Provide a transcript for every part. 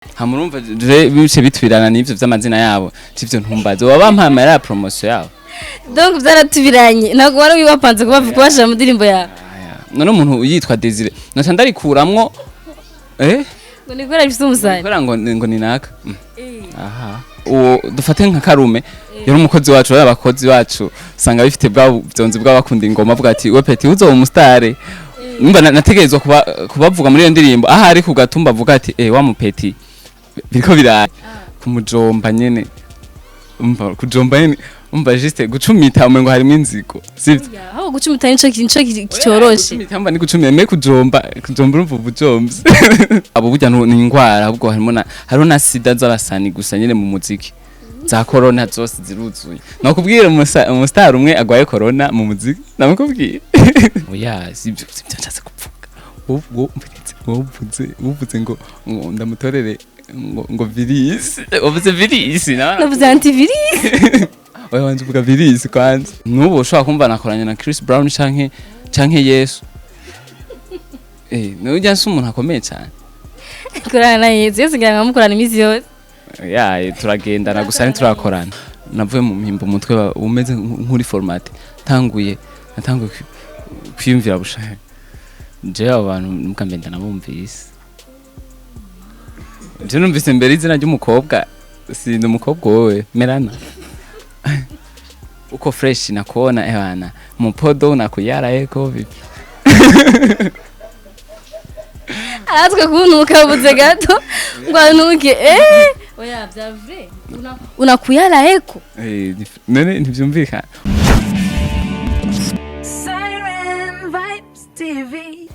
Hamurumva bice bitwirana n'ivyo vy'amazina yabo, sivyo? Ntumbaze, baba bampaye amahera ya promotion yabo. Donc vyaratubiranye, ntabwo wari wapanze kubashira mu ndirimbo yawe? Aya, none umuntu yitwa Desire noca ndarikuramwo, eh? Ngo ni kubera bifise umusare? Kubera ngo ni naka. Aha uwo dufate nka Karume, yari umukozi wacu, bari abakozi bacu, usanga bifite bwa byonzi bw'abakunda ingoma, avuga ati: "We petit, uzoba umusitare." Numva nategerezwa kubavuga muri iyo ndirimbo, aho ari ku gatumba avuga ati: "Eh, wa mupeti biriko biraye kumujomba nyene." Umva kujomba nyene, umva juste gucumita umengo harimo inzigo, sivyo? Aho gucumita nico coroshe. Gucumita mba ni gucumita, me kujomba, kujomba urumva ubujomvye abo burya ni ingwara, ahubwo harimo na hariho na sida z'abasani gusa nyene mu muziki, za corona zose ziruzuye. Nakubwira umustar umwe agwaye corona mu muziki, namukubwiye. Oya, sivyo nshatse kuvuga. Wowe umvirize, wowe uvuze ngo ndamutorere ngo virus, uvuze virus na Navuze antivirus. Oya, wanje uvuga virus kwanza. Nubu ushobora kumva nakoranye na Chris Brown canke Yesu. Eh, nujya si umuntu akomeye cyane. Korana na Yesu, Yesu ngira ngo mukorana iminsi yose. Ya, turagendana gusa ntiturakorana. Navuye mu mpimbo, umutwe umeze nk'uri format. Tanguye natanguye kwiyumvira bushahe. Je abo bantu mukambe ndanabumvise. Je numvise mbere izina ry'umukobwa, sindi umukobwa wowe Melana. Uko fresh nakuona ewana mupodo nakuyara eko vipi? Aratwe kuntuka, buze gato ngo anuke. Eh, oya, vya vrai, unakuyala eko. Eh, none ntivyumvikana. Siren Vibes TV.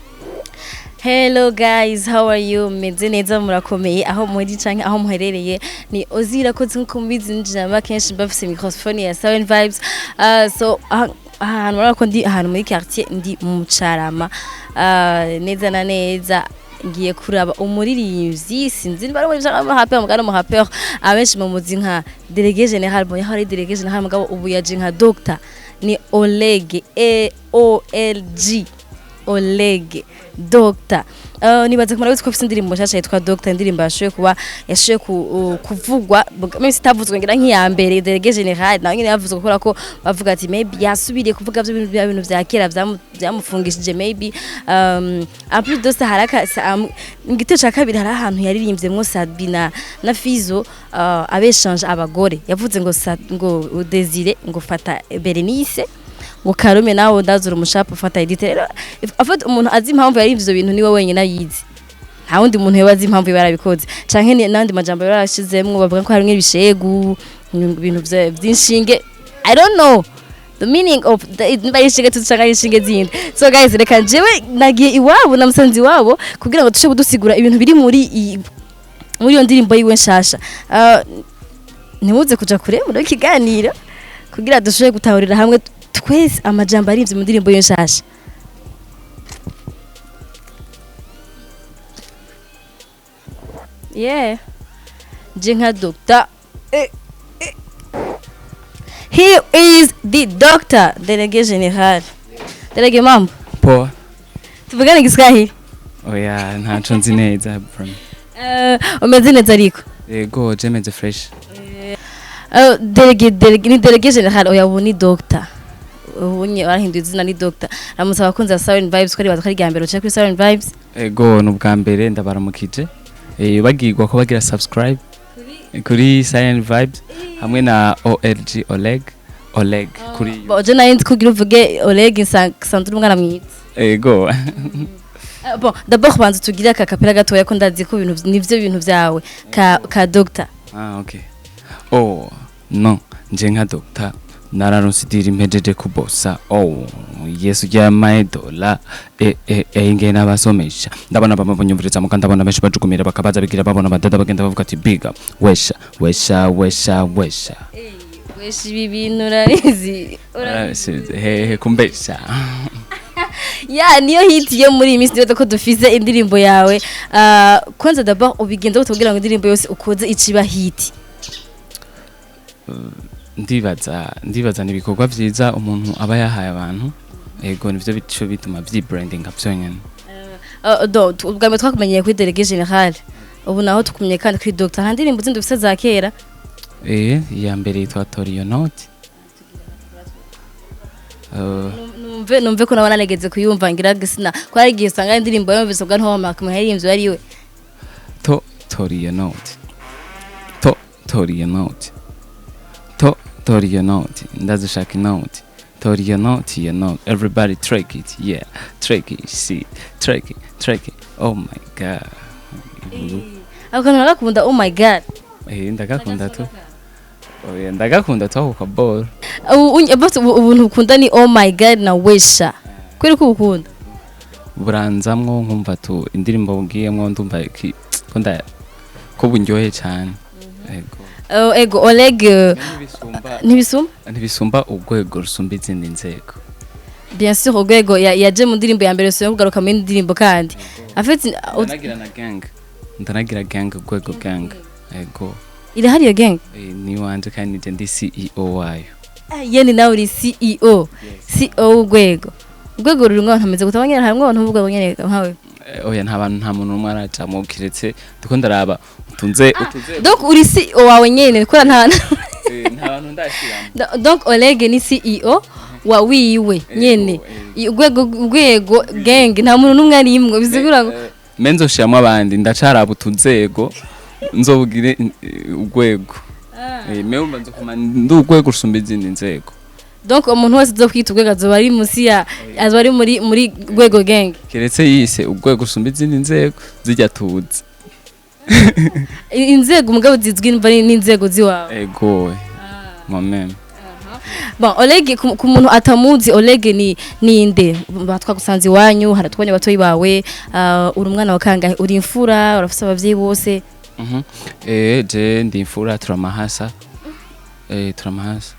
Hello guys, how are you? Meze neza, murakomeye aho muri canke aho muherereye? Ni Ozira ko nkuko mubizi njama kenshi mbafise microphone ya Seven Vibes. So ahantu murabona ko ndi ahantu muri quartier, ndi mu Carama. Neza na neza ngiye kuraba umuririmbyi, sinzi niba ari umuririmbyi canke umurapeur, mugabo umurapeur abenshi mumuzi nka Délégué Général. Bon, yaho ari Délégué Général, mugabo ubu yaje nka Doctor. Ni Oleg, E O L G, Oleg Doctor. Nibaza kumara ko afite indirimbo nshasha yitwa Doctor, indirimbo yashoboye kuba yashoboye kuvugwa même sitavuzwe ngira nk'iya mbere Délégué Général, nawe nyine yavuzwe kubera ko bavuga ati maybe yasubiriye kuvuga byo bintu bya bintu vya kera byamufungishije maybe. En plus de ça, haraka mu gitero ca kabiri hari ahantu yaririmvyemwo Sabina na Fizo, abeshanje abagore, yavuze ngo ngo Desire ngo fata Berenice, ngo Karume nawe ndazura umushapu ufata Edith. Rero afata umuntu azi impamvu yarimvye ivyo bintu niwe wenyine ayizi, nta wundi muntu yoba azi impamvu yarabikoze canke n'andi majambo yarashizemwo, bavuga ko harimwo ibishegu, ibintu vy'inshinge. I don't know the meaning of the niba ari inshinge tuzi canke ari inshinge zindi. So guys, reka jewe nagiye iwabo, namusanze iwabo kugira ngo dushobore kudusigura ibintu biri muri iyo ndirimbo yiwe nshasha. Ntimuze kuja kure muri kiganiro kugira dushobore gutahurira hamwe twese amajambo arimvye mu ndirimbo yiwe nshasha. Yeah, je nka doctor. Eh, eh. He is the doctor, délégué général. Délégué, mambo? Poa. Tuvugane Kiswahili? Oya, ntaco nzi neza from. Umeze neza ariko? Yego, je meze fresh. Délégué ni délégué général, oya, ubu ni doctor, ubu nye barahinduye izina, ni doctor. Ramutse abakunzi ba Siren Vibes, ko ribaza ko ari irya mbere uciye kuri Siren Vibes. Ego, ni ubwa mbere, ndabaramukije. Eh, bagirwa ko bagira subscribe kuri Silent Vibes hamwe na OLG, Oleg, Oleg kuri. Bo je nari nzi kugira uvuge Oleg nsanzwe umwana mwiza. Ego. Bon, d'abord banza tugire aka kapera gatoya ko ndazi ko ibintu nivyo bintu vyawe ka doctor. Ah, okay. Oh no, nje nka doctor nararonse idiri mpejeje kubosa. Oh Yesu yamaye dola, e e e nge nabasomesha, ndabona bamwe banyumviriza muka, ndabona benshi bajugumira bakabaza bigira babona badada bagenda bavuga ati biga wesha wesha wesha wesha. Wesha ibi bintu urabizi? Hehe kumbesha. Ya, niyo hit yo muri iyi minsi, nibaza ko dufise indirimbo yawe. Kwanza d'abord ubigenza gute kugira ngo indirimbo yose ukoze iciba hit? Ndibaza ni ibikorwa vyiza umuntu aba yahaye abantu. Ego, nivyo bico bituma vyibrandinga vyonyene. Do ubwa mbere twakumenyeye kuri Délégué Général. Ubu naho tukumye kandi kuri Dr. Nta ndirimbo zindi ufise za kera? Iya mbere yitwa Toriyo Note. Numve ko nabona nageze kuyumva, ngira gisina ko ari igihe usanga indirimbo yumvise ubwa ntiwamara kumenya yaririmbye ari we. To Toriyo Note, to Toriyo Note, to Toriyo Note, ndazishaka inoti. Toriyo Note, you know everybody track it, yeah, track it, see, track it, track it, oh my God. Ako kantu nagakunda, oh my God. Ndagakunda tu. Oya, ndagakunda tu ako kaboro. Ubuntu ukunda ni oh my God na wesha, kweri ko ukunda? Buranzamwo, nkumva tu indirimbo bugiyemwo, ndumva ko ko bunyoheye cyane. Ego. Ego Oleg, Ntibisumba. Ntibisumba. Ntibisumba urwego rusumba izindi nzego. Bien sûr, urwego yaje mu ndirimbo ya mbere, so kugaruka mu ndirimbo kandi afite. Ndanagira na gang, ndanagira gang, urwego gang, ego. Irahari iyo gang? Ni wanje kandi nije ndi CEO wayo. Ah, yeni nawe uri CEO? CEO w'urwego. Urwego rurimwo abantu bameze gute? Abanyene harimwo abantu b'urwego nyene nkawe? Oya, nta bantu, nta muntu n'umwe arajamwo, kiretse ndiko ndaraba utunze utuze. Donc uri CEO wawe nyene, kora nta Nta bantu ndashiramo. Donc Oleg ni CEO wa wiwe nyene. Urwego gang nta muntu n'umwe arimwo, bisigura ngo Me nzoshiramwo abandi, ndacaraba utunzego nzobugire urwego. Me wumva nzokuma ndi urwego rusumba izindi nzego. Donc umuntu wese uzokwita urwego azoba ari musi ya, azoba ari muri rwego gang. Keretse yise urwego rusumba izindi nzego zijya tuzi. Inzego mugabo zizwi n'inzego ziwawe. Ego, moi-même. Bon, Oleg, ku muntu atamuzi, Oleg ni ninde? Batwagusanze iwanyu, haratubonye abatoyi bawe. Uri umwana wa kangahe? Uri imfura? Urafise abavyeyi bose? Je ndi imfura, turamahasa. Turamahasa.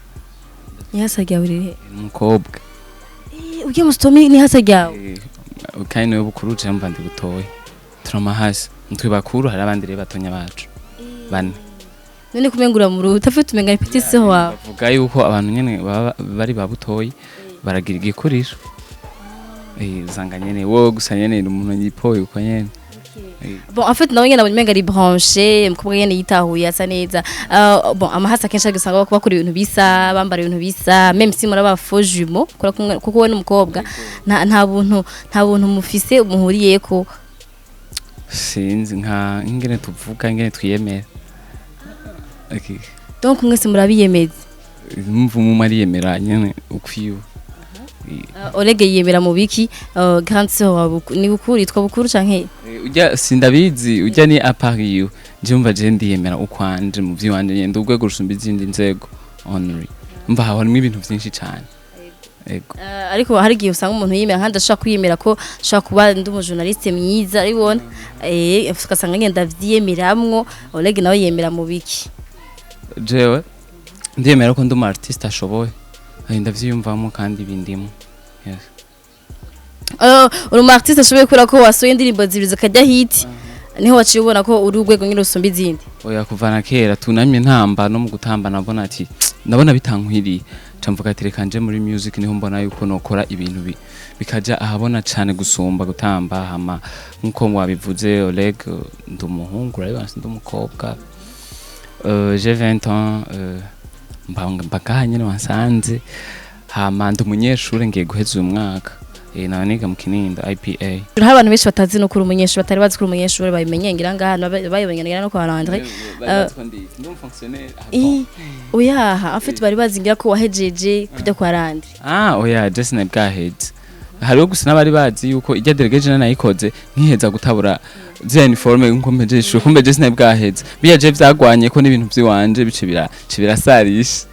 Ihasa ryawe riri he? Umukobwa. Ugiye musitomi ni ihasa ryawe? Kandi niwe bukuru, je mva ndi butoyi. Turamahasa. Nitwe bakuru, hari abandi rero batonya bacu bane. None kumengura mu ruhu utafite, umenga ni petit sœur wawe. Bavuga yuko abantu nyene baba bari ba butoyi baragira igikuriro. Usanga nyene wowe gusa nyene ni umuntu yipoye uko nyene. Bon, en fait nawe nyene nabonye umenga ari branché, umukobwa nyene yitahuye, asa neza. Bon, amahasa kenshi usanga bakora ibintu bisa, bambara ibintu bisa, même si muri aba faux jumeaux, kuko we n'umukobwa nta buntu mufise muhuriyeko. Sinzi, nka ingene tuvuga, ingene twiyemera. Okay. Donc mwese murabiyemeza. Mvu mu ariyemera nyene ukwiwe. Oleg yiyemera mu biki? Grande sœur wa ni bukuru, yitwa bukuru canke? Ujya sindabizi, ujya ni à part yiwe. Je mva je ndiyemera ukwanje mu vyiwanje nyene, ndi urwego rusumba izindi nzego only. Mva harimo ibintu vyinshi cane. Ego. Ariko hari igihe usanga umuntu yiyemera, nkandi ashobora kwiyemera ko ashobora kuba ndi umujournaliste mwiza, aribona ugasanga ngenda ndavyiyemeramwo. Oleg nawe yiyemera mu biki? Jewe ndiyemera ko ndi umu artiste ashoboye. Ndavyiyumvamo kandi bindimo. Yes. Uri umu artiste ashoboye kubera ko wasohoye indirimbo zibiri zikajya hit, niho waciye ubona ko uri urwego nyine rusumba izindi? Oya, kuva na kera tunamye ntamba, no mu gutamba nabona ati ndabona bitankwiriye, ca mvuga ati reka nje muri music, niho mbona yuko nokora ibintu bikaja ahabona cane gusumba gutamba. Hama nkuko wabivuze, Oleg, ndi umuhungu, urabibona ndi umukobwa. J'ai 20 ans, mba ngaha nyene wansanze. Hama ndi umunyeshure, ngiye guheza uyu mwaka. Nawe niga mu Kinindo IPA. Hariho abantu benshi batazi no kuri umunyeshuri, batari bazi kuri umunyeshuri, babimenye ngira ngaha, bayibonye ngira no kwa André. Oyaha, en fait bari bazi ngira ko wahejeje kujya kwa Landry. Ah, oya, je sinari bwaheze. Hariho gusa n'abari bazi yuko ijya delegation nayikoze nkiheza gutabura ziriya uniforme, nkuko mpejeje ishuri. Kumbe je sinari bwaheze. Biya je vyagwanye ko n'ibintu vyiwanje bice birasarisha.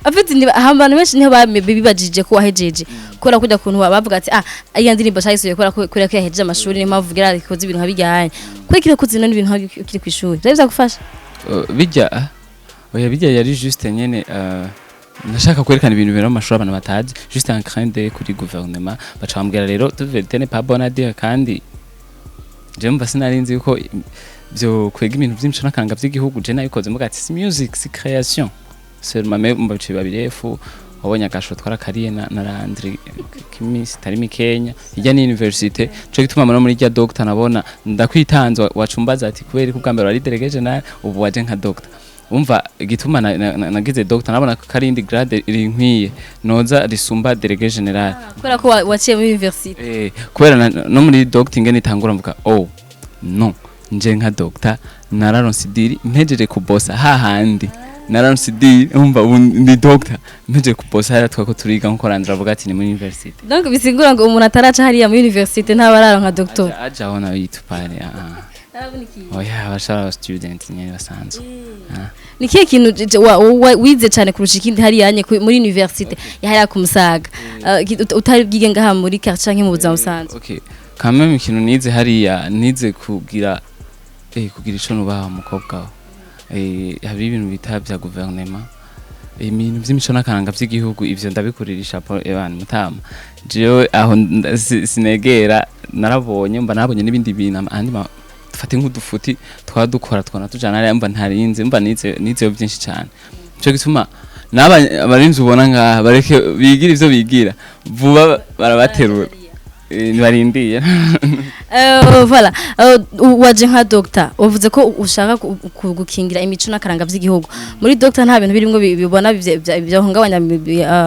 En fait ni abantu benshi niho bibajije ko wahejeje, kubera kujya kuntu bavuga ati ah, iya ndirimbo cyayisuye kubera ko yahejeje amashuri, niyo mpamvu ugira ikoze ibintu nkabijyanye kuri kire kuzi none ibintu ukiri ku ishuri byari byagufasha. Bijya ah, oya, bijya yari juste nyene nashaka kwerekana ibintu bibera mu mashuri abantu batazi, juste un clin d'œil kuri gouvernement. Baca bambwira rero toute vérité n'est pas bonne à dire, kandi je mva sinari nzi yuko byo kwega ibintu vy'imico n'akaranga vy'igihugu. Je nabikoze mvuga ati si music, si création seulement, mais mba bice babirefu. Wabonye agasho twarakariye na Landry kimisi itari mikenya ijya ni université. Cyo gituma muri rya doctor nabona ndakwitanze, wacumbaza ati kubera ko ubwa mbere wari délégué général, ubu waje nka doctor. Umva igituma nagize doctor, nabona ko ari indi grade rinkwiye noza risumba délégué général. Kubera ko waciye muri université. Kubera no muri doctor ingene itangura, mvuga: "Oh non, nje nka doctor nararonse idiri mpejeje kubosa hahandi, nararonse idiri." Umva, ubu ndi doctor mpejeje kubosa hariya twako turiga, nkuko Landry avuga ati ni muri university. Donc bisigura ngo umuntu ataraca hariya muri université ntaba araronka doctor? Aja aho nawe yitupare, ah. Oya, abashara student nyene basanzwe. Ah. Ni kihe kintu wize cyane kurusha ikindi hariya nye muri université ya hariya ku Musaga, utari bwige ngaha muri quartier canke mu buzima busanzwe? Okay, quand même ikintu nize hariya, nize kugira ico nubaha umukobwa we. Hari ibintu bita vya gouvernement, ibintu vy'imico n'akaranga vy'igihugu, ivyo ndabikuririsha po ebana mutama. Jewe aho sinegera, narabonye, mba nabonye n'ibindi bintu andi dufate nk'udufuti twaba dukora twona tujana hariya, mba ntarinze, mba nizeyo byinshi cane. Nico gituma n'aba abarinzi ubona ngaha bareke bigira ivyo bigira vuba, barabaterura. Ntibarindiye. Voilà. Waje nka doctor, wavuze ko ushaka gukingira imico n'akaranga vy'igihugu. Muri doctor nta bintu birimwo bibona byohungabanya,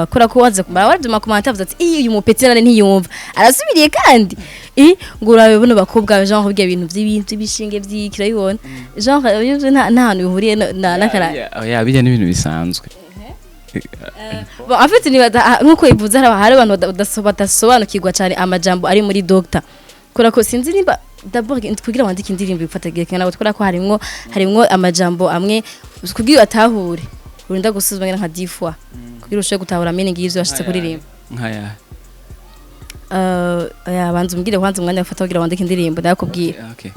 kubera ko waze kumara waje mu commentaire avuze ati: "Iyo uyu mupeti nane ntiyumva arasubiriye kandi ngo urabe buno bakobwa, genre bijya bintu by'ibintu by'ibishinge vy'iki." Urabibona, genre ibyo nta hantu bihuriye n'akaranga. Oya, bijya n'ibintu bisanzwe. Bon, en fait nibaza nkuko ivuze, hari abantu badasobanukirwa cyane amajambo ari muri doctor, kubera ko sinzi nimba d'abord kugira wandike indirimbo bifata igihe kingana, kubera ko harimwo amajambo amwe kugira atahure urinda gusuzuma nka 10 fois kugira ushobore gutahura meaning y'ivyo washitse kuririmba. Nkaya? Ya, banza umbwire kwanza umwanya ufata kugira wandike indirimbo, ndakubwira. Okay.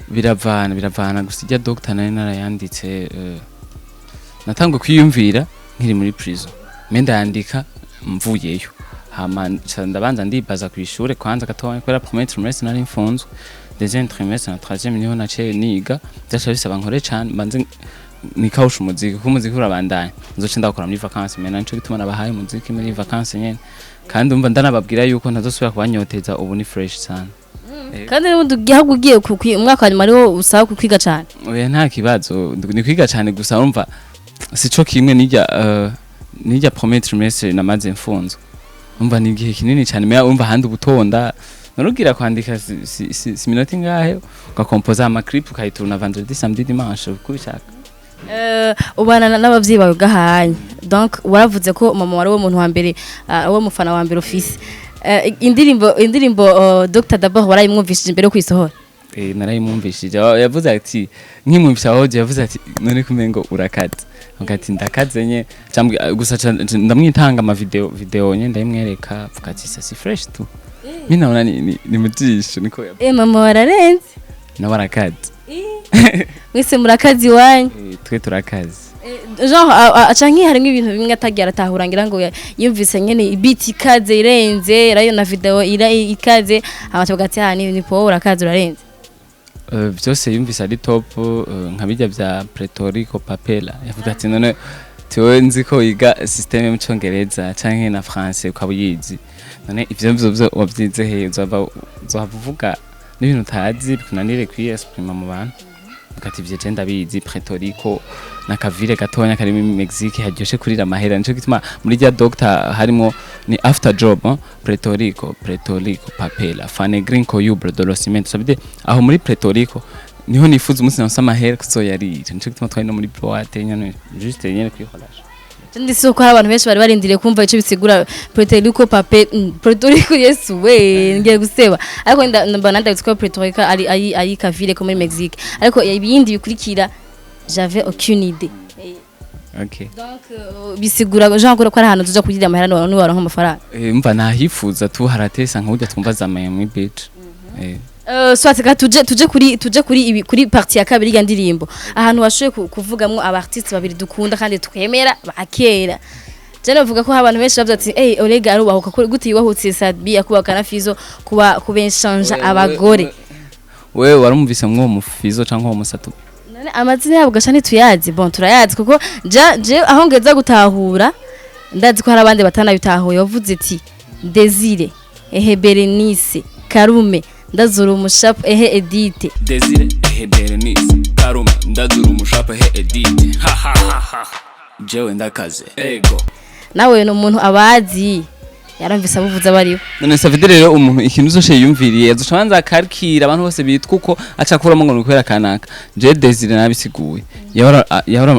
Biravana gusa ijya doctor nari narayanditse, natanguye kwiyumvira nkiri muri prison, me ndayandika mvuyeyo, hama nca ndabanza ndibaza ku ishure kwanza gatoya, kubera premier trimestre nari mfunzwe, deuxième trimestre na troisième niho naciye niga. Vyaca bisaba nkore cane, mbanze nikawusha umuziki, kuko umuziki urabandanya, nzoca ndawukora muri vacances. Mena nico gituma nabahaye umuziki muri vacances nyene, kandi umva ndanababwira yuko ntazosubira kubanyoteza, ubu ni fresh sana. Kandi n'ubundi ahubwo ugiye umwaka wa nyuma ariwo usaba kwiga cane. Oya, nta kibazo, ni kwiga cyane gusa. Urumva sico kimwe nijya premier trimestre namaze mfunzwe, umva ni igihe kinini cyane. Meya umva ahandi ubutonda narugira kwandika si minota ingahe, ugakompoza ama clip, ukayituruna vendredi, samedi, dimanche, uko ubishaka. Ubana n'abavyeyi bawe gahanye, donc waravuze ko mama wari wo muntu wa mbere, wo mufana wa mbere ufise. Indirimbo Dr d'abord warayimwumvishije imbere yo kwisohora? Narayimwumvishije. Yavuze ati, nkimwumvisha aho, yavuze ati: "None kumengo urakaze?" Avuga ati: "Ndakaze nye." Cyambwe gusa ndamwitanga ama video nye, ndayimwereka, avuga ati: "Ça c'est fresh tu, mimi naona ni mujisho." Niko yavuze. Mama wararenze. Nawe arakaze. Mwese murakazi iwanyu. Twe turakaze. Genre canke harimwo ibintu bimwe atagiye aratahura, ngira ngo yumvise nyene beat ikaze irenze, rayo na video ira ikaze, amacavuga ati: "Ah, ni po urakaze, urarenze." Vyose yumvise ari top, nka bijya vya Puerto Rico papela, yavuga ati: "None tiwe nzi ko wiga système mu Congereza canke na français ukaba uyizi, none ivyo vyo wavyize he? Uzohava uvuga n'ibintu utazi bikunanire kwiexprima mu bantu." Avuga ati: "Ivyo je ndabizi, Puerto Rico n'akavire gatonya kari muri Mexique haryoshe kurira amahera." Nico gituma muri rya doctor harimo ni after job, hein? Puerto Rico, Puerto Rico papela fanegrinco yubro dolocimento sabide, aho muri Puerto Rico niho nifuza umunsi naronse amahera kuzoyarira. Nico gituma twari no muri boîte nyene, juste nyene kwiholasha. Ndi ko hari abantu benshi bari barindiriye kumva ico bisigura Puerto Rico pape, Puerto Rico. Yesu we, ngiye guseba, ariko mbona ndabizi ko Puerto Rico ari kavile ko muri Mexique, ariko ibindi bikurikira j'avais aucune idée. Okay. Donc bisigura genre ko ari ahantu tuja kurira amahera niwaronka amafaranga. Mva nahifuza tu, haratesa nka burya twumva za Miami Beach. Soit ka tuje kuri ibi, kuri partie ya kabiri ya ndirimbo, ahantu washoboye kuvugamwo aba artiste babiri dukunda kandi twemera ba kera. Je navuga ko abantu benshi bavuze ati: "Hey, Olega arubahuka ko gute yubahutse Sadbi akubaka na Fizo kuba kubenshanja abagore?" Wewe warumvise mwo mufizo canke uwo musatu? None amazina yabo gasha ntituyazi? Bon, turayazi kuko ja je aho ngeza gutahura. Ndazi ko hari abandi batanabitahuye. Wavuze ati Desire, ehe Berenice, Karume, ndazura umushapu, ehe Edite. Desire, ehe Berenice, Karume, ndazura umushapu, ehe Edite, ha ha ha ha, jewe ndakaze, ego. Nawe ni umuntu abazi, yaramvise abuvuze abariho. None ça veut dire rero umuntu ikintu zose yiyumviriye azoca abanza akarikira abantu bose bitwa uko, aca akuramo ngo ni kubera kanaka. Je Desire nabisiguye, yahora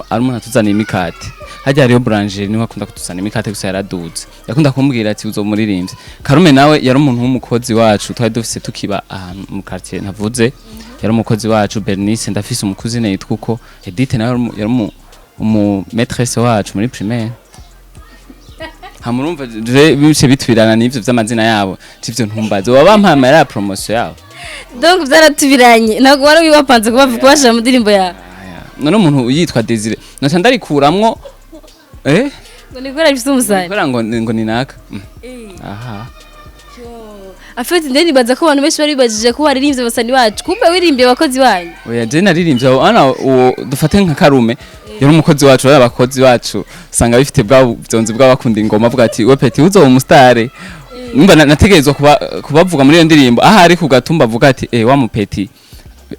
ari umuntu atuzaniye imikate hajya, hariyo boulangerie, niwe akunda kutuzana imikate gusa yaraduze, yakunda kumbwira ati uzomuririmbye. Karume nawe yari umuntu w'umukozi wacu twari dufise tukiba ahantu mu quartier ntavuze, yari umukozi wacu. Bernice ndafise umukuzine yitwa uko. Edith nawe yari umu maîtresse wacu muri primaire. Hamurumva je bice bitwirana n'ivyo vy'amazina yabo, tivyo ntumbaze, baba bampaye amahera ya promotion yabo. Donc byaratubiranye, ntabwo wari wapanze kubashira mu ndirimbo yawe? Aya, none umuntu yitwa Desire noca ndarikuramwo eh? Ngo ni kubera bifite umusaruro. Kubera ngo ni naka. Aha. Afite ndende, nibaza ko abantu benshi bari bibajije ko waririmbye abasani bacu, kumbe wirimbiye abakozi banyu. Oya, je naririmbye abo ana uwo dufate nka Karume yari umukozi wacu, bari abakozi bacu usanga bifite bwa byonzi bw'abakunda ingoma, avuga ati we petit uzoba umustar. Numva nategerezwa kubavuga muri iyo ndirimbo, ahari ku gatumba avuga ati eh wa mupeti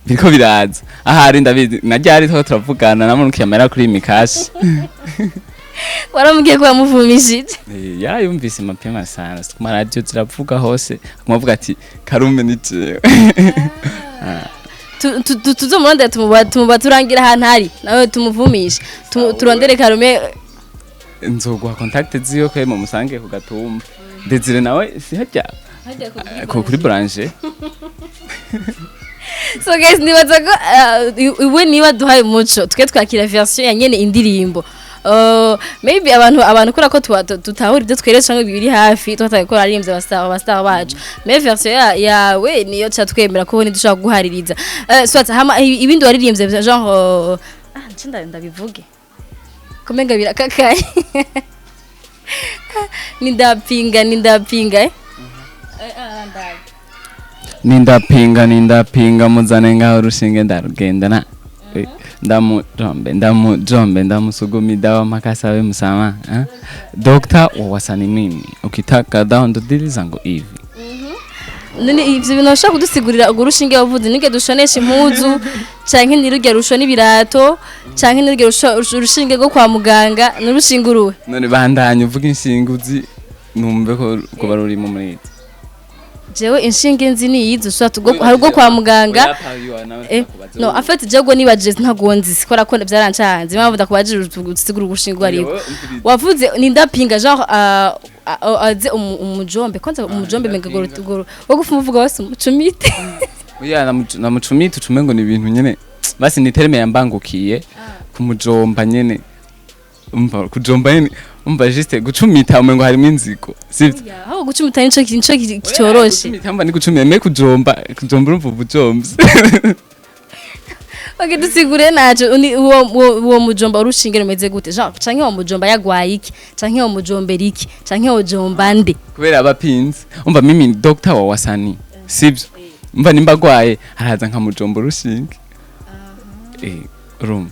biriko biraza, ahari ndabizi na ryari two turavugana namunukiye amahera kuri mikashi. Waramubwiye ko wamuvumishije? Eh, yarayumvise mapema sana, ku maradiyo ziravuga hose, avuga ati Karume ni jewe. Tuzomurondera, tumuba turangira ahantu ari nawe tumuvumishe. Turondere Karume. Nzoguha contact ziwe ko mu musange ku gatumba. Desire nawe si hajya kuri branche. So guys, nibaza ko iwe niba duhaye umuco, twe twakira version ya nyene indirimbo. Maybe abantu kura ko tutahura ibyo tweretse cyangwa biri hafi, twataye ko aririmbye abastar bacu, mais version yawe niyo cha twemera ko ntidushobora guhaririza. Soit hama ibindi waririmbye genre ah ncinda ndabivuge kumenga birakakaye, nindapinga nindapinga eh. Ndabi. Nindapinga nindapinga, muzane ngaho urushinge ndarugendana. Eh, ndamujombe ndamujombe ndamusugumi dawa mpaka msama eh? Dokta wa wasani mimi, ukitaka dawa ndo dili zangu hivi. None ivyo bintu bashobora kudusigurira, urwo rushinge wavuze nige dushonesha impuzu, canke nirurya rushona ibirato, canke nirurya urushinge rwo kwa muganga, n'urushinge uruhe? None bandanye uvuga inshinga uzi numve ko kuba rurimo muri izi. Jewe inshinge nzi ni izi ushobora hari urwo kwa muganga. No, en fait jewe nibajije, ntago nzi, sikora ko byarancanze, impamvu ndakubajije usigura urushinge ariko wavuze ni ndapinga genre aze umujombe kwanza, umujombe menga goro wo gufuma uvuga wose umucumite. Oya, namucumite ucume ngo ni ibintu nyene basi ni terme yambangukiye kumujomba nyene, umva kujomba nyene, umva juste gucumita umengo harimo inzigo, sivyo? Aho gucumita nico cyoroshe. Gucumita mba ni gucumita, me kujomba kujomba urumva ubujomvye. Okay, dusigure naco uwo mujomba urushinge rumeze gute, genre canke uwo mujomba yagwaye iki, canke uwo mujombera iki, canke uwo jomba nde? Kubera abapinzi, umva mimi ni doctor wa wasani, sivyo? Umva nimba agwaye araza nkamujomba urushinge, eh urumva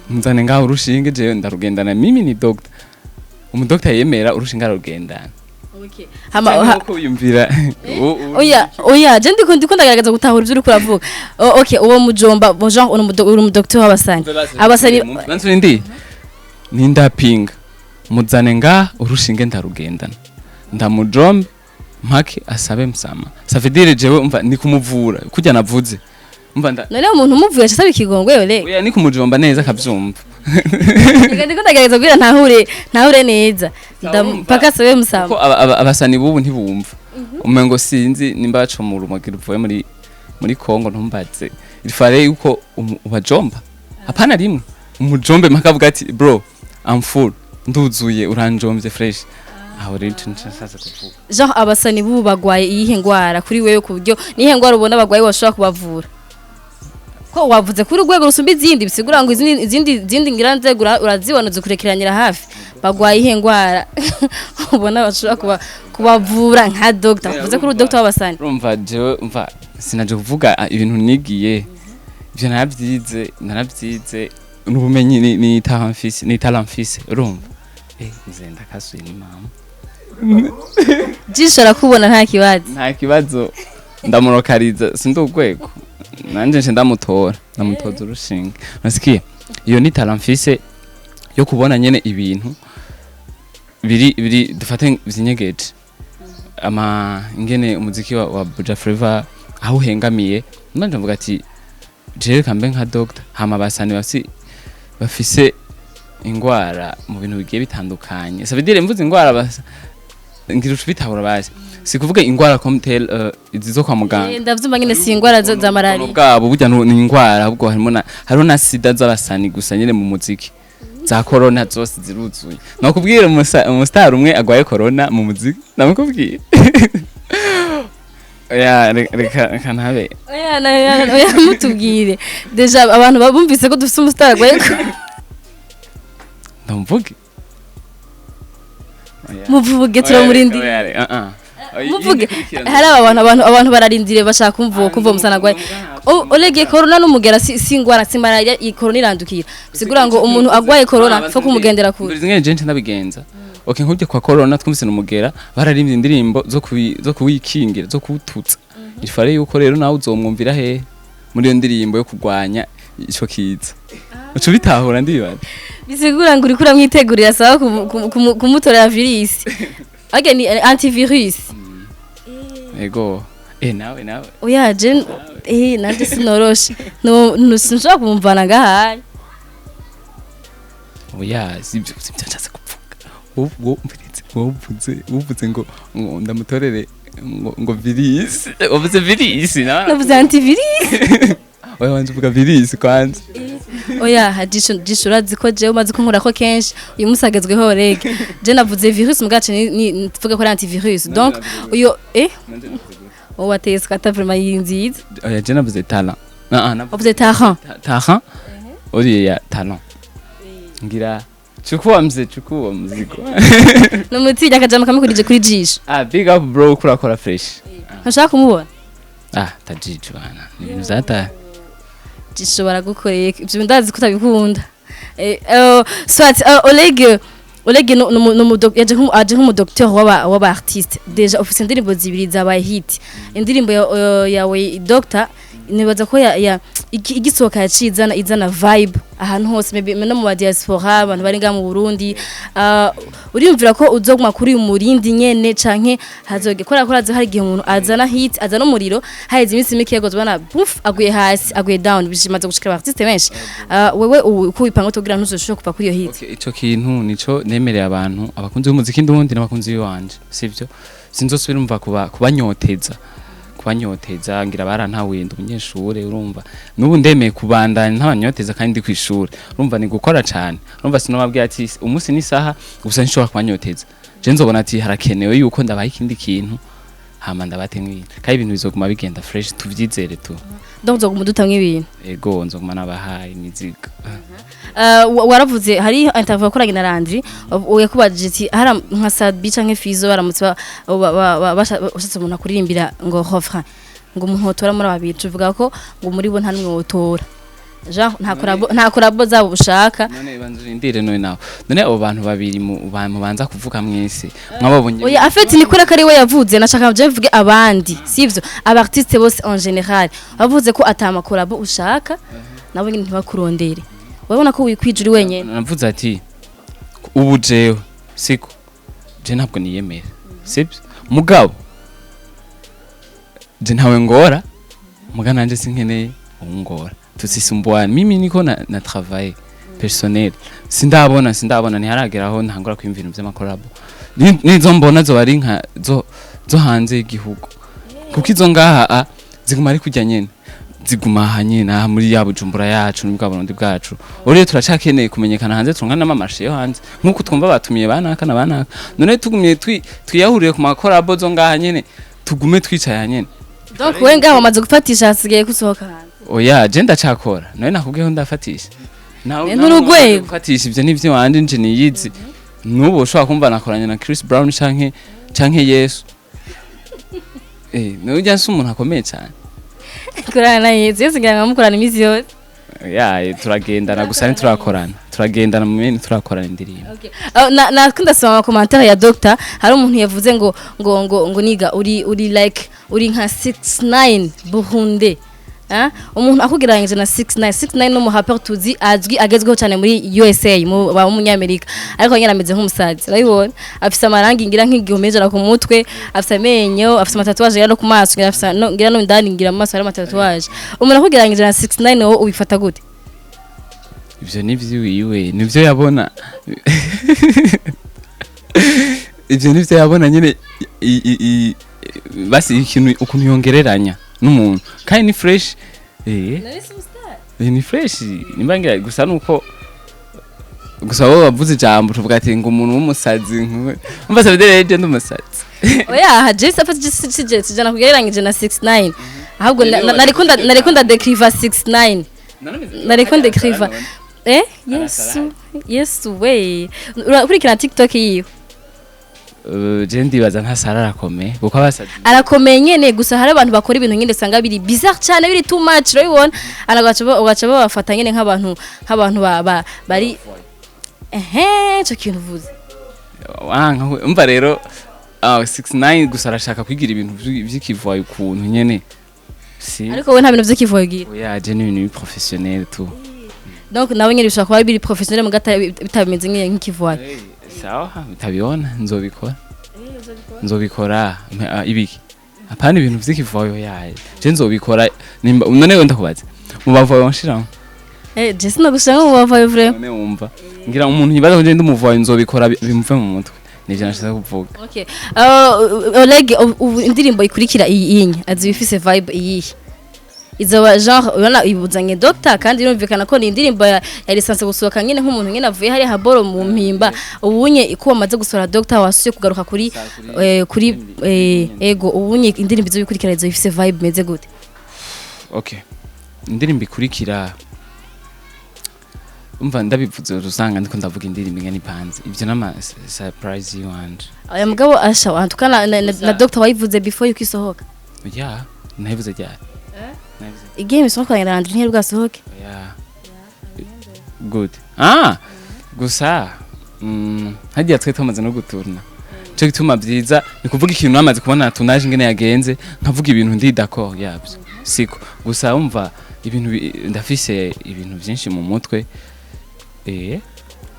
nzane ngaho urushinge jewe ndarugendana, mimi ni doctor, umudokta yemera urushinge ararugendana. Okay, hama Cyangwa uko wiyumvira Oya, je ndiko ndagaragaza gutahura ivyo uriko uravuga. Okay, uwo mujomba bo genre uri umudoktor w'abasani, abasani. Bantu ndi nindapinga muzane nga urushinge ndarugendana ndamujombe mpake asabe msama, ça veut dire jewe umva ni kumuvura kujya navuze umva nda None umuntu umuvuye asaba ikigongwe ole? Oya, ni kumujomba neza akavyumva. Reka ndiko ndagerageza kugira ntahure neza. Mpaka asabe musama. Kuko abasani bubu ntibumva, umengo sinzi nimba baca mu rumogi ruvuye muri Kongo, ntumbaze. Il fallait yuko ubajomba hapana rimwe umujombe mpaka avuga ati bro, I'm full, nduzuye, uranjomvye fresh. Aho rero ico nico nshatse kuvuga. Genre abasani bubu bagwaye iyihe ngwara kuri wewe, ku buryo niyihe ngwara ubona bagwaye washobora kubavura? Ko wavuze kuri urwego rusumba izindi, bisigura ngo izindi ngira nzego urazibona zikurekeranira hafi. Bagwaye iyihe ngwara ubona bashobora kubavura nka doctor? Uvuze kuri doctor w'abasani. Urumva jewe umva sinaje kuvuga ibintu nigiye, ivyo naravyize n'ubumenyi, ni talent mfise, urumva. Nze ndakasuye ni mama. Jisho arakubona, nta kibazo. Nta kibazo, ndamurokariza, sindi urwego nanje nce ndamutora, ndamutoza urushinge. Nasikiye iyo ni talent mfise yo kubona nyene ibintu biri dufate vyinyegeje, ama ingene umuziki wa Buja Flavor aho uhengamiye. Nanje mvuga ati jewe kambe nka doctor, hama basani bafise ingwara mu bintu bigiye bitandukanye. Ça veut dire mvuze ingwara basa ngira uca bitahura, basi si kuvuga ingwara comme tel, izi zo kwa muganga. Ndavyumva nyene, si ingwara za malaria. Bwabo burya ni ingwara, ahubwo harimo na hariho na sida z'abasani gusa nyene mu muziki, za corona zose ziruzuye. Nakubwira umustar umwe agwaye corona mu muziki, namukubwiye. Oya, reka ntabe. Oya, oya, mutubwire. Déjà abantu babumvise ko dufise umustar agwaye ko. Ndamvuge? Oya. Muvuge, Oya, turamurindiriye. oya, ah, ah. Oya, Muvuge. iyindi kurikirana. Hari abantu bararindiriye, bashaka kumva umusana agwaye. Olege, corona n'umugera si ingwara, si malaria. Iyi corona irandukira, bisigura ngo umuntu agwaye corona fo kumugendera kure. Nduriza ingene je nca ndabigenza. Okay, nk'urya kwa corona twumvise n'umugera, bararimbye indirimbo zo kuwikingira, zo kuwututsa. Ifare yuko rero nawe uzomwumvira hehe muri iyo ndirimbo yo kurwanya ico kiza, uca ubitahura ndibaza. Bisigura ngo uriko uramwitegurira, sawa, kumutorera virus. Age ni antivirus. Ego, nawe. Oya, je nanje sinoroshe, no sinshobora kumumvana ngahaye. Oya, sivyo nshatse kuvuga. Wowe umvirize, wowe uvuze ngo ndamutorere ngo virus, wavuze virus nawe. Navuze antivirus. Oya, wanje uvuga virus kwanza. Oya, Jisho, urazi ko jewe umaze kunkurako kenshi, uyu munsi agezweho rege. Je navuze virus mugace ni tuvuge ko ari antivirus. Donc uyo wowe wateye skata vraiment iyi nziza. Oya, je navuze talent. Ah ah, navuze Wavuze talent. Talent, uriya talent ngira chukua mzee, chukua mzigo. Numutinya akajambo kamukurije kuri Jisho. Ah, big up bro, kurakora fresh. Ntushaka kumubona? Ah, tajiji bana, ni ibintu vyata. Jisho baragukoreye ivyo, ndazi ko utabikunda. Soit Oleg no yaje aje nk'umu docteur w'aba artiste. Déjà ufise indirimbo zibiri zabaye hit. Indirimbo yawe Doctor, nibaza ko ya igisohoka yaciye izana vibe ahantu hose, maybe no mu ba diaspora, abantu bari ngaha mu Burundi. Uriyumvira ko uzoguma kuri uyu murindi nyene, canke hazoge kora kora hari igihe umuntu azana hit, azana umuriro, haheze iminsi mike yego puf, aguye hasi, aguye down? Bishimaze gushikira artiste benshi. Wewe ubu uko wipanga tugira ntuzoshobora kuva kuri iyo hit? Okay, ico kintu nico nemereye abantu, abakunzi b'umuziki ndundi n'abakunzi b'iwanje, sivyo? Sinzosubira umva kuba kubanyoteza, ngira barantahuye, ndi umunyeshure, urumva n'ubu ndemeye kubandanya ntabanyoteza kandi ndi kw'ishure. Urumva ni gukora cane, urumva sinobabwira ati umunsi n'isaha gusa nshobora kubanyoteza. Je nzobona ati harakenewe yuko ndabaha ikindi kintu, hama ndabate nk'ibintu, kandi ibintu bizoguma bigenda fresh, tuvyizere tu. Donc uzoguma udutamwo ibintu. Ego, nzoguma nabahaye imizigo. Waravuze hari interview wakoranye na Landry, yakubajije ati hari nka Sadbi canke Fizo baramutse bashatse umuntu akuririmbira ngo refrain, ngo umuntu wotora muri babiri, tuvuga ko ngo muri bo nta numwe wotora, genre nta collabo zabo ushaka. None banza urindire, none nawe, none abo bantu babiri mubanza kuvuga mwese mwababonye? Oya, en fait ni kuri ko ari we yavuze, nashaka je mvuge abandi, sivyo? Aba artiste bose en général bavuze ko ata ma collabo ushaka, nabo nyine ntibakurondere, urabona ko wikwije uri wenyene. Navuze ati ubu jewe siko je ntabwo niyemera, sibyo? Mugabo je ntawe ngora, muga nanje sinkeneye uwungora, tusisumbuane. Mimi niko na travail personnel, sindabona ntiharageraho ntangura kwiyumvira ibintu vy'ama collabo. Nizo mbona zo ari nka zo hanze y'igihugu, kuko izo ngaha ziguma ari kurya nyene, ziguma aha nyene, aha muri ya Bujumbura yacu n'ubwa Burundi bwacu. Ubu rero turacakeneye kumenyekana hanze, turonka n'ama marché yo hanze nk'uko twumva batumiye banaka na banaka. None tugumye twiyahuriye ku ma collabo zo ngaha nyene, tugume twicaye aha nyene. Donc we ngaho wamaze gufatisha, hasigaye gusohoka hanze. Oya, je ndacakora, nawe nakubwiye ko ndafatisha. Nawe N'urugwego. Gufatisha ivyo nivyo wanje nje niyizi. N'ubu ushobora kumva nakoranye na Chris Brown canke Yesu. Nujya si umuntu akomeye cyane. Korana na Yesu, Yesu ngira ngo mukorana iminsi yose. Ya, turagendana gusa ntiturakorana, turagendana mu bindi, turakorana indirimbo. Okay. Na ndasoma ama commentaire ya doctor. Hari umuntu yavuze ngo niga uri like uri nka 69 Burundi. Ah, umuntu akugereranyije na 69. 69 no mu tuzi azwi, agezweho cyane muri USA, mu ba umunyamerika, ariko nyine ameze nk'umusazi. Urabibona, afise amarangi ngira nk'igihumbi ijana ku mutwe, afise amenyo, afise ama tatouage ngira no ku maso, ngira afise no ngira no indani, ngira mu maso hari ama tatouage. Umuntu akugereranyije na 69, wowe ubifata gute? Ivyo ni vyiwiwe, nivyo yabona, ivyo nivyo yabona nyine. Basi ikintu ukuntu yongereranya n'umuntu kandi ni fresh, ni fresh. Nimba ngira gusa nuko gusa wowe wavuze ijambo tuvuga ati ngo umuntu w'umusazi nkuwe, umva sabidere je ndi umusazi. Oya, jesi afata jesi jana kugereranyije na 69, ahubwo nariko ndadekriva 69, nariko ndekriva. Yesu, Yesu we! Urakurikirana TikTok yiwe? Je ndibaza ntasara, arakomeye kuko abasazi Arakomeye nyene, gusa hari abantu bakora ibintu nyene usanga biri bizarre cyane, biri too much, urabibona, ugaca babafata nyene nk'abantu bari ico kintu uvuze. Wanka umva rero, 69 gusa arashaka kwigira ibintu vy'ikivayo ukuntu nyene si. Ariko we nta bintu vy'ikivoyo ugira? Oya, je ni ibintu professionnel tu. Donc nawe nyene bishobora kuba biri professionnel mugata bitameze nk'ikivoyo. Sawa, utabibona nzobikora, nzobikora. Ibiki apana ibintu vy'ikivoyo yaye, je nzobikora nimba none wenda kubaza mu bavoyo nshiramo. Je sinagushira mu bavoyo vraiment. None wumva ngira umuntu yibaza ko je ndi umuvoyo, nzobikora bimuve mu mutwe, nivyo nashatse kuvuga. Okay. Oleg, ubu indirimbo ikurikira iyi inye azi ifise vibe iyihe? Izoba genre, urabona ibuzanye doctor, kandi irumvikana ko ni indirimbo ya lisansi gusohoka nyine nk'umuntu nyine avuye hari haboro mu mpimba. Ubunye ko wamaze gusohora doctor, wasuye kugaruka kuri ego, ubunye indirimbo izo ikurikira izo ifise vibe meze gute? Okay, indirimbo ikurikira, umva ndabivuze usanga ndiko ndavuga indirimbo ingene ipanze, ivyo nama surprise yiwanje. Aya mugabo asha antuka na doctor wayivuze before yuko isohoka. Ya, nabivuze ryari? Nabivuze? Igihe imisohoka ya Landry ntiyari bwasohoke. Yeah. Good. Ah, gusa hagiye twe tumaze no guturna. Cyo gituma byiza ni kuvuga ikintu namaze kubona tournage ingene yagenze, nkavuga ibintu ndi d'accord yabyo. Siko gusa umva ibintu ndafise ibintu byinshi mu mutwe.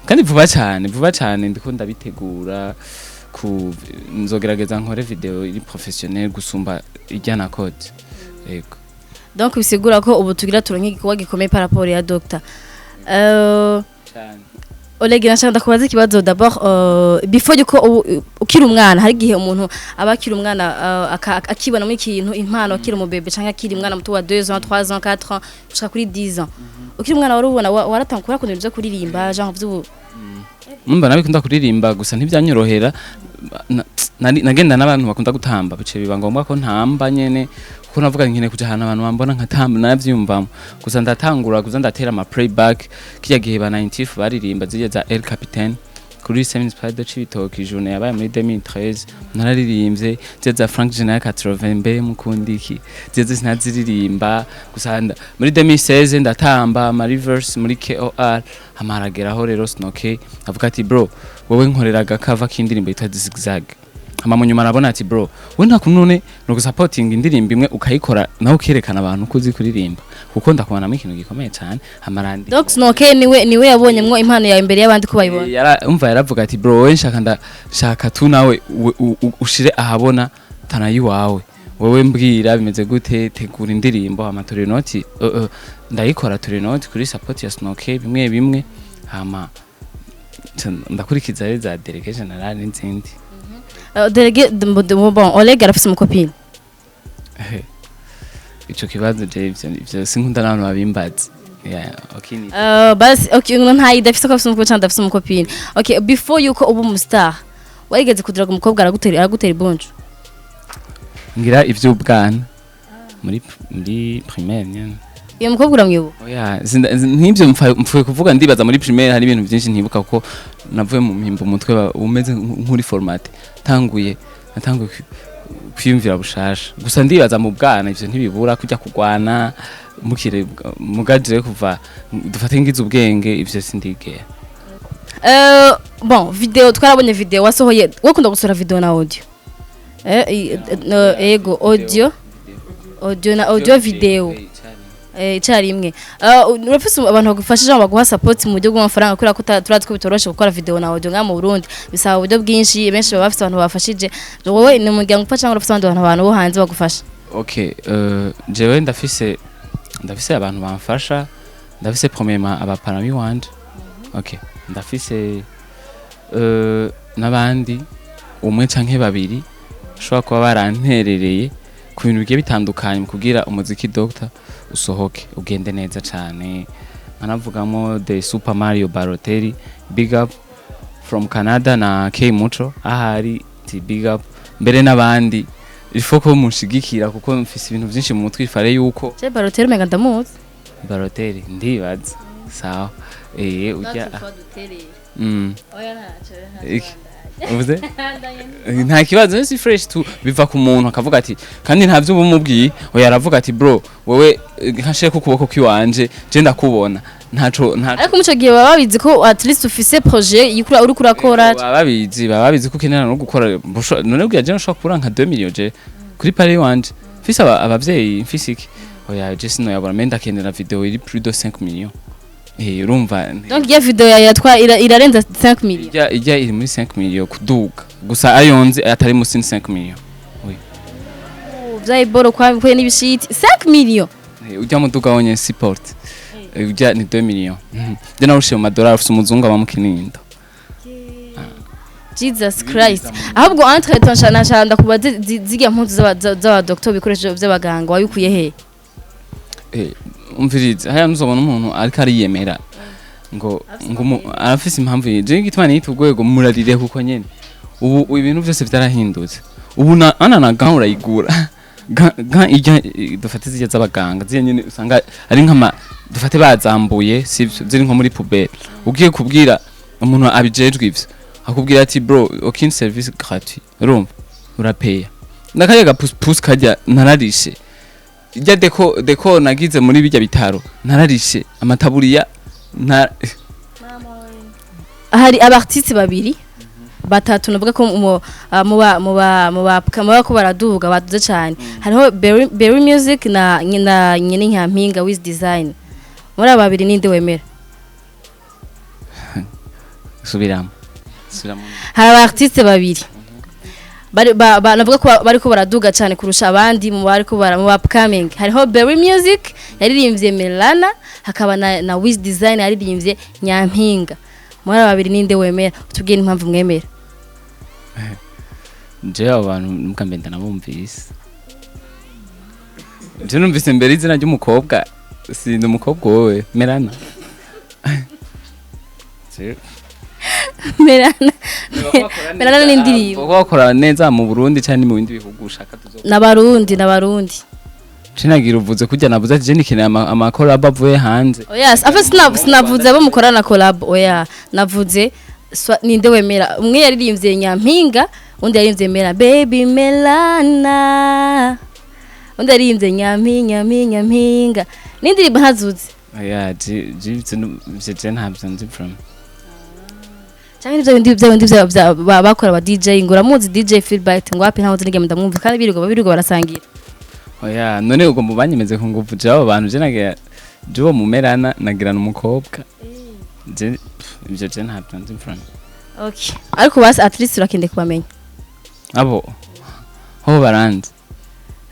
Kandi vuba cyane, vuba cyane ndiko ndabitegura ku nzogerageza nkore video iri professionnel gusumba ijyana code. Yego. Donc bisigura ko ubu tugira turonke igikorwa gikomeye par rapport ya doctor. Cyane. Oleg, nashaka ndakubaza ikibazo d'abord, before yuko ukiri umwana, hari igihe umuntu aba akiri umwana akibonamo ikintu, impano, akiri umubebe canke akiri umwana muto wa 2 ans, 3 ans, 4 ans gushika kuri 10 ans. Ukiri umwana wari ubona waratanga kurakunda ibintu vyo kuririmba, genre vy'ubu? Mumba nabikunda kuririmba gusa ntibyanyorohera. Nagenda n'abantu bakunda gutamba, bice biba ngombwa ko ntamba nyene, kuko navuga nkene kuja ahantu abantu bambona nkatamba, navyiyumvamo. Gusa ndatangura kuza ndatera ama playback kirya gihe ba 90 baririmba zirya za El Capitaine kuri Seven Spider Cibitoke, journée yabaye muri 2013, nararirimbye zirya za Frank General 80 mbe mukundiki, zirya sinaziririmba. Gusa muri 2016 ndatamba ama reverse muri KOR, hamarageraho rero Snoke avuga ati: "Bro, wowe nkoreraga cover k'indirimbo yitwa Zigzag." Hama mu nyuma arabona ati: "Bro, we nta kuntu none no gusupporting indirimbo imwe ukayikora nawe ukerekana abantu ko uzi kuririmba, kuko ndakubonamo ikintu gikomeye cyane." Hamarandi Donc Snoke niwe yabonyemwo impano yawe imbere y'abandi ko bayibona. Umva, yaravuga ati: "Bro, wowe nshaka ndashaka tu nawe ushire ahabona tana yiwawe, wowe mbwira bimeze gute, tegura indirimbo." Hama turi noti, ndayikora, turi noti kuri support ya Snoke bimwe bimwe, hama ndakurikiza rero za Délégué Général n'izindi. Délégué, bon, Oleg arafise umu copine? Ico kibazo je ivyo sinkunda n'abantu babimbaza. Yeah, okay, ni Basi okay, ngo ntayi idafise ko afise umukobwa canke adafise umu copine. Okay, before yuko uba umu star, warigeze kudiraga umukobwa aragutera ibonjo? Ngira ivy'ubwana muri primaire nyene. Uyo mukobwa uramwibuka? Oya, nk'ivyo mpfuye kuvuga, ndibaza muri primaire hari ibintu byinshi ntibuka kuko navuye mu mpimbo, umutwe umeze nk'uri format. Tanguye natanguye Kwiyumvira bushasha gusa. Ndibaza mu bwana ivyo ntibibura, kujya kugwana mukire mugajire kuva dufate ngize ubwenge, ivyo sindigera. Bon, video twarabonye, video wasohoye, wakunda gusohora video na audio, no, ego, audio na audio video icyarimwe. Urafise abantu bagufasha cyangwa baguha support mu buryo bw'amafaranga? Kubera ko turazi ko bitoroshe gukora video na audio nka mu Burundi, bisaba uburyo bwinshi. Benshi baba bafise abantu babafashije. Wowe ni umuryango ufasha cyangwa urafise abandi bantu bo hanze bagufasha? Okay, jewe ndafise abantu bamfasha. Ndafise premièrement abaparami wanje, okay, ndafise n'abandi umwe canke babiri bashobora kuba baranterereye ku bintu bigiye bitandukanye mu kugira umuziki Doctor usohoke ugende neza cane. Nkanavugamo the Super Mario Balotelli, big up from Canada, na K Muco ahari ti big up, mbere n'abandi. Il faut ko munshigikira kuko mfise ibintu vyinshi mu mutwe, ifare yuko Je Balotelli umenga ndamuzi. Balotelli ndibaza sawa, ujya Iki? Uvuze nta kibazo, si fresh tu. Biva ku muntu akavuga ati, kandi nta byo ubumubwiye, oya, aravuga ati: "Bro, wewe nkashire ku kuboko kwiwanje, je ndakubona ntaco ntaco." Ariko muco gihe baba babizi ko at least ufise projet yikura uri kurakora? Baba babizi ko ukenera no gukora. None bwira je nshobora kubura nka 2 millions je kuri pari wanje mfise abavyeyi, mfise iki? Oya, je sinoyabura, mais ndakenera video iri plus de 5 millions, urumva. Donc iyo video yawe yatwa irarenza 5 millions? Ijya iri muri 5 millions kuduga gusa, ayonzi atari musi ni 5 millions, oui. Vya iboro kwa kwe n'ibishiti 5 millions? Ujya muduga wonye support, ujya ni 2 millions. Je narushiye mu madolari, ufise umuzungu aba mu Kinindo. Jesus Christ! Ahubwo entre temps nshana ndakubaze, zirya mpuzu z'aba doctor, ibikoresho by'abaganga, wabikuye he? Umvirize haya, ntuzobona umuntu ariko ariyemera ngo arafise impamvu. Je gituma nita urwego murarire kuko nyene ubu ibintu byose byarahindutse. Ubu na ana na gant urayigura, gant ijya dufate zijya z'abaganga, ziriya nyene usanga ari nk'ama dufate bazambuye, sivyo, ziri nko muri poubelle. Ugiye kubwira umuntu abijejwe ivyo, akubwira ati: "Bro, aucune service gratuit." Urumva urapeya nakajya gapusi kajya nararishe ijya deko nagize muri bijya bitaro, nararishe amataburiya nta. Hari aba artiste babiri batatu navuga ko muba ko baraduga, baduze cyane. Hariho Berry Music na nyine Nyampinga Wiz Design. Muri aba babiri ninde wemera? Subiramo, subiramo. Hari aba artiste babiri bari navuga ko bariko baraduga cyane kurusha abandi mu bariko bara mu upcoming. Hariho Berry Music yaririmbye Melana, hakaba na Wiz Design yaririmbye Nyampinga. Muri aba babiri ninde wemera? Utubwiye n'impamvu mwemera. Je abo bantu mbwa ndanabumvise, je numvise mbere izina ry'umukobwa, sindi umukobwa wowe Melana. Melana, Melana n'indirimbo. Kuko bakora neza mu Burundi cyangwa mu bindi bihugu ushaka tuzo. N'abarundi. Cinagira uvuze kurya navuze ati je nikeneye ama collab avuye hanze. Oya, afa sinavuze abo mukorana collab, oya, navuze ninde wemera. Umwe yaririmbye Nyampinga, undi yaririmbye Mela Baby Melana, undi yaririmbye Nyampinga Nyampinga n'indirimbo ntazuzi. Oya, je ivyo je ntabyo nzi from. Cyangwa n'ibyo bindi bya bindi bakora aba DJ, ngo uramuzi DJ Philbert? Ngo wapi, ntawe nigeme ndamwumva, kandi birirwa barasangira. Oya, none ubwo mubanyemeze ku nguvu? Je abo bantu je nagira je uwo mumerana nagirana umukobwa je pff, ivyo je ntabyo nzi from. Okay, ariko basi at least urakende kubamenya. Abo ho baranzi.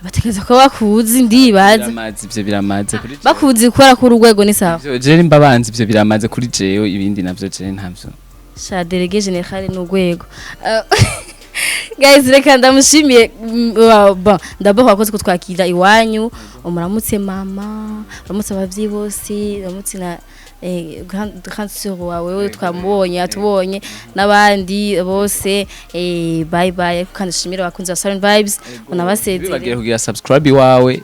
Batekereza ko bakuzi, ndibaza. Biramaze ivyo, biramaze kuri jewe. Bakuzi kubera ko urwego ni sawa. Ivyo je nimba banzi, ivyo biramaze kuri jewe, ibindi navyo je ntabyo. Sha délégué général n'urwego. Guys, reka ndamushimiye. Bon, d'abord wakoze kutwakira iwanyu. Umuramutse mama, uramutse abavyeyi bose, uramutse na grande sœur wawe, we twamubonye, atubonye n'abandi bose. Bye bye, kandi ushimire abakunzi ba Silent Vibes, unabasezere. Bibagiye kugira subscribe iwawe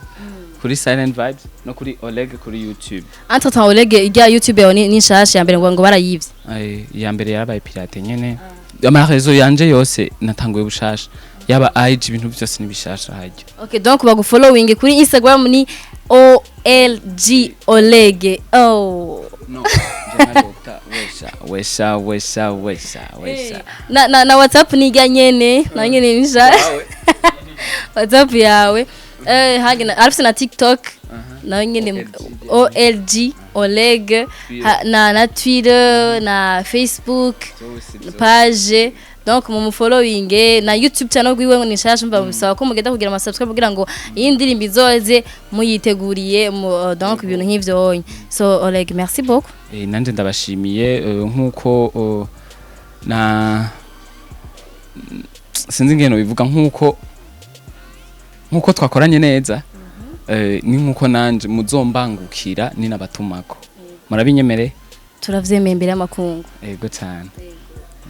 kuri Silent Vibes no kuri Oleg kuri YouTube. Entre temps, Oleg, ijya YouTube yawe ni nshasha ya mbere, ngo barayivye. Ay, iya mbere yarabaye pirate nyene. Ama réseaux yanje yose natanguye bushasha. Yaba IG, ibintu byose ni bishasha harya. Okay, donc bagufollowing kuri Instagram ni OLG Oleg. Oh. No, wesha wesha wesha wesha wesha. Na WhatsApp ni ijya nyene, na nyene nisha. WhatsApp yawe. Hage na arafise na TikTok. Na nyene OLG Oleg na Twitter na Facebook page, donc mu following na YouTube channel gwiwe ni nshasha. Mba bisaba ko mugenda kugira ama subscribe kugira ngo iyi ndirimbo izoze muyiteguriye mu, donc ibintu nk'ivyo onye. So Oleg, merci beaucoup. Nanje ndabashimiye, nkuko na sinzi ingene bivuga, nkuko twakoranye neza, ni nkuko nanje muzombangukira ninabatumako, murabinyemere? Turavyemeye imbere y'amakungu. Ego cyane.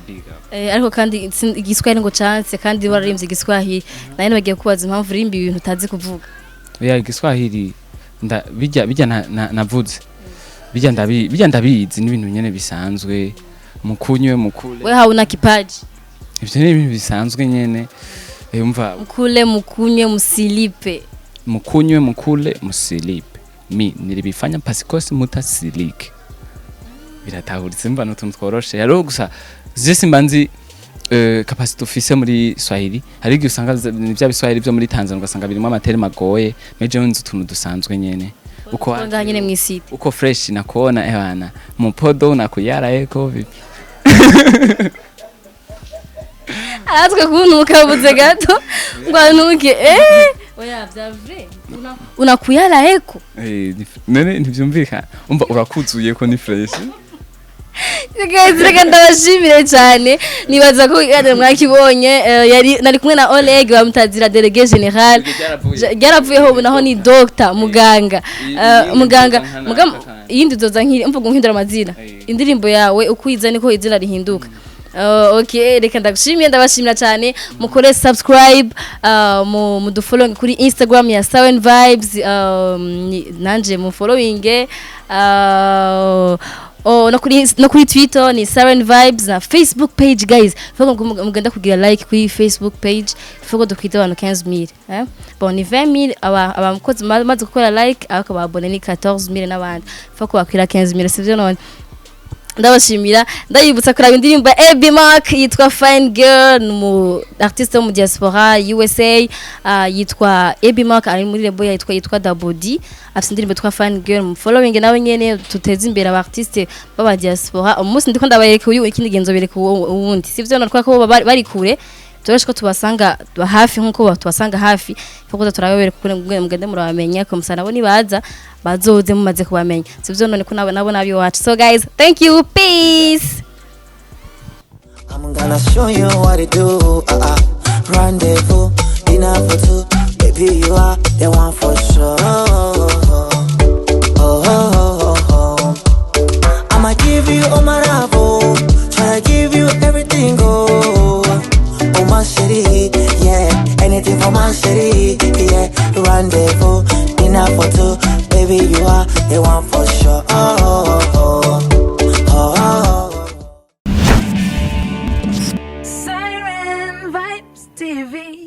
Big up. Ariko kandi igiswahili ngo chance, kandi wararimbye igiswahili, nayo bagiye kubaza impamvu urimba ibintu utazi kuvuga. Oya, igiswahili nda bijya navuze bijya ndabi bijya ndabizi, n'ibintu nyene bisanzwe, mukunywe, mukule. We hauna kipaji. Ivyo ni ibintu bisanzwe nyene. Umva. Mukule, mukunywe, musilipe. Mukunywe, mukule, musilipe, mi nilibifanya pasikosi mutasilike, biratahuritse. Mba n'utuntu tworoshe hariho gusa je simba nzi capacité ufise muri Swahili. Hari igihe usanga ni bya biswahili byo muri Tanzania, ugasanga birimo ama termes agoye, mais jewe nzi utuntu dusanzwe nyene uko ngaha nyene mw'isite. Uko fresh nakuona ewana mupodo nakuyara eko vipi? Aratwe kuntuka buze gato ngo antuke. Oya, vya vrai, unakuyala eko. None ntivyumvikana? Umva, urakuzuye ko ni fresh. Guys, reka ndabashimire cyane. Nibaza ko ikiganiro mwakibonye. Yari nari kumwe na Oleg bamutazira délégué général. Ryaravuyeho, ubu naho ni doctor, muganga. Muganga iyindi uzoza nkiri mvuga nkindura amazina. Indirimbo yawe uko iza niko izina rihinduka. Okay, reka ndagushimiye, ndabashimira cyane. Mukore subscribe, mu mudufollowing kuri Instagram ya Seven Vibes, nanje mu following, oh, no kuri Twitter ni Seven Vibes na Facebook page. Guys, faut mugenda kugira like kuri Facebook page, faut dukwita abantu 15,000, eh bon, ni 20,000 aba abamukozi maze gukora like, ariko ababone ni 14,000 n'abandi, faut ko bakwira 15,000, sivyo? None ndabashimira, ndayibutsa kuraba indirimbo ya Abby Mark yitwa Fine Girl, ni umu artiste wo mu diaspora USA, yitwa Abby Mark, ari muri label yitwa Double D, afite indirimbo yitwa Fine Girl. Mu following nawe nyene, tuteze imbere aba artiste b'aba diaspora. Umunsi ndiko ndabayereka uyu, ikindi genzo bereka uwundi, sivyo? None ko bari kure, turashe ko tubasanga hafi nkuko tubasanga hafi, kuko turababereka kuko mugende murabamenya ko musana nabo nibaza bazoze mumaze kubamenya, sivyo? None ko nabo nabi wacu. So guys, thank you, peace. I'm gonna show you what to do. Rendezvous, dinner for two. Baby, you are the one for sure. Oh. I'ma give you all my love, oh. Try to give you everything, oh. Oh, my city, yeah. Anything for my city, yeah. Rendezvous, dinner for two. Baby, you are the one for